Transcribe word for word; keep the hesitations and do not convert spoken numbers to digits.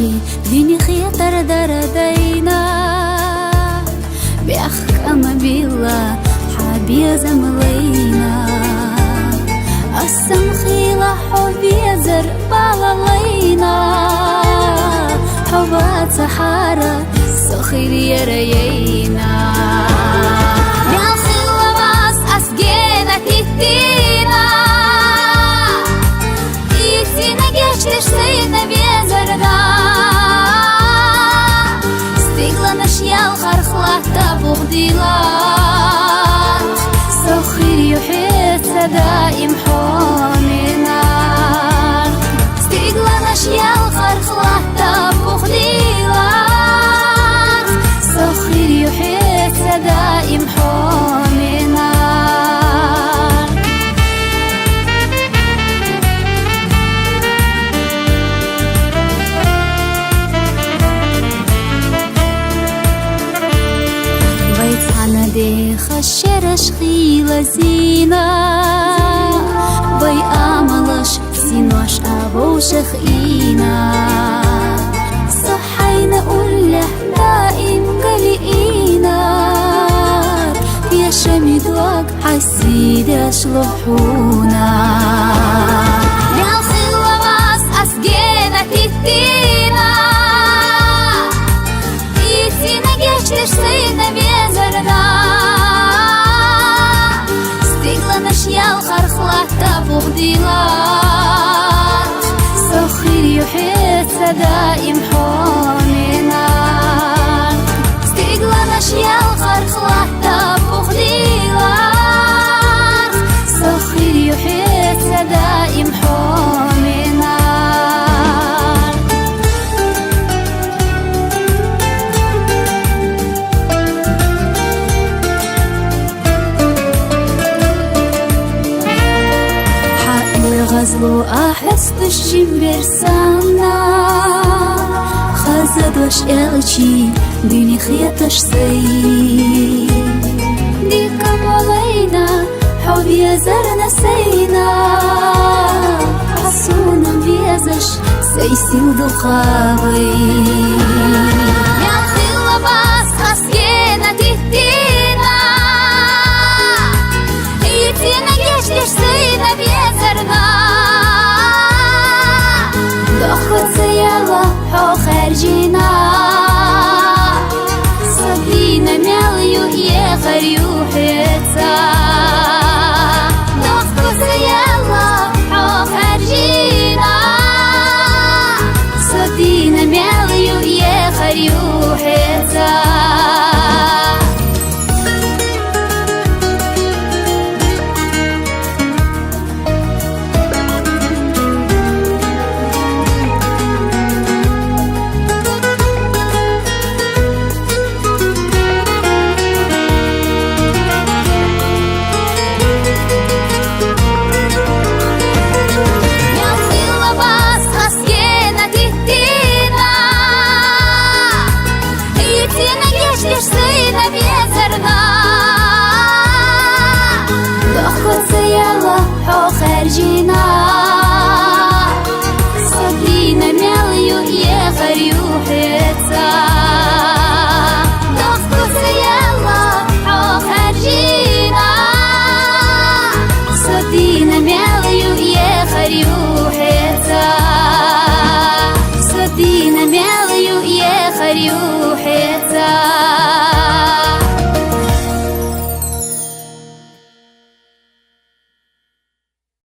Дуьне хетар дара дайна, бехк ма билла хьан безам лайна. Ас ма хилла хьо везар бала лайна, хьо вацахьара со хир яр яйна. Мел хилла вас ас гена теттина, ийцина гечдеш сайна везарна. Стигланаш ялхарх латта бух дилар, со хир ю хьоца даим хьо менар. Стигланаш ялхарх латта бух дилар, со хир ю хьоца даим хьо менар. Вай цхьана деха шераш хилла зина, вай амалаш синош а вовшах ийна. Со хьайна уллехь даим галийнар, тешами дог хьасидеш лохьуна. Мел хилла вас ас гена теттина, ийцина гечдеш сайна везарна. Стигланаш ялхарх латта бух дилар, со хир ю хьоца даим хьо менар. Стигланаш ялхарх латта бух дилар, со хир ю хьоца даим хьо менар. Хьа гӀазлу а хьесташ жимбер санна, хаза дош элчи дуьне хеташ сай. Дика ма лайна хьо везарна сайна, хьо суна везаш сай сил дукха вай. Мел хилла вас ас гена теттина, ийцина гечдеш сайна везарна. Дохкоца яла хьо хаьржина, со дина мел ю, ехар ю хьоца. Дохкоца яла хьо хаьржина, со дина мел ю, ехар ю хьоца. Мел хилла вас ас гена теттина, ийцина гечдеш сайна везарна. Дохкоца яла хьо хаьржина, со дина мел ю, ехар ю хьоца. Дохкоца яла хьо хаьржина, со дина мел ю, ехар ю хьоца. Со дина мел ю, ехар ю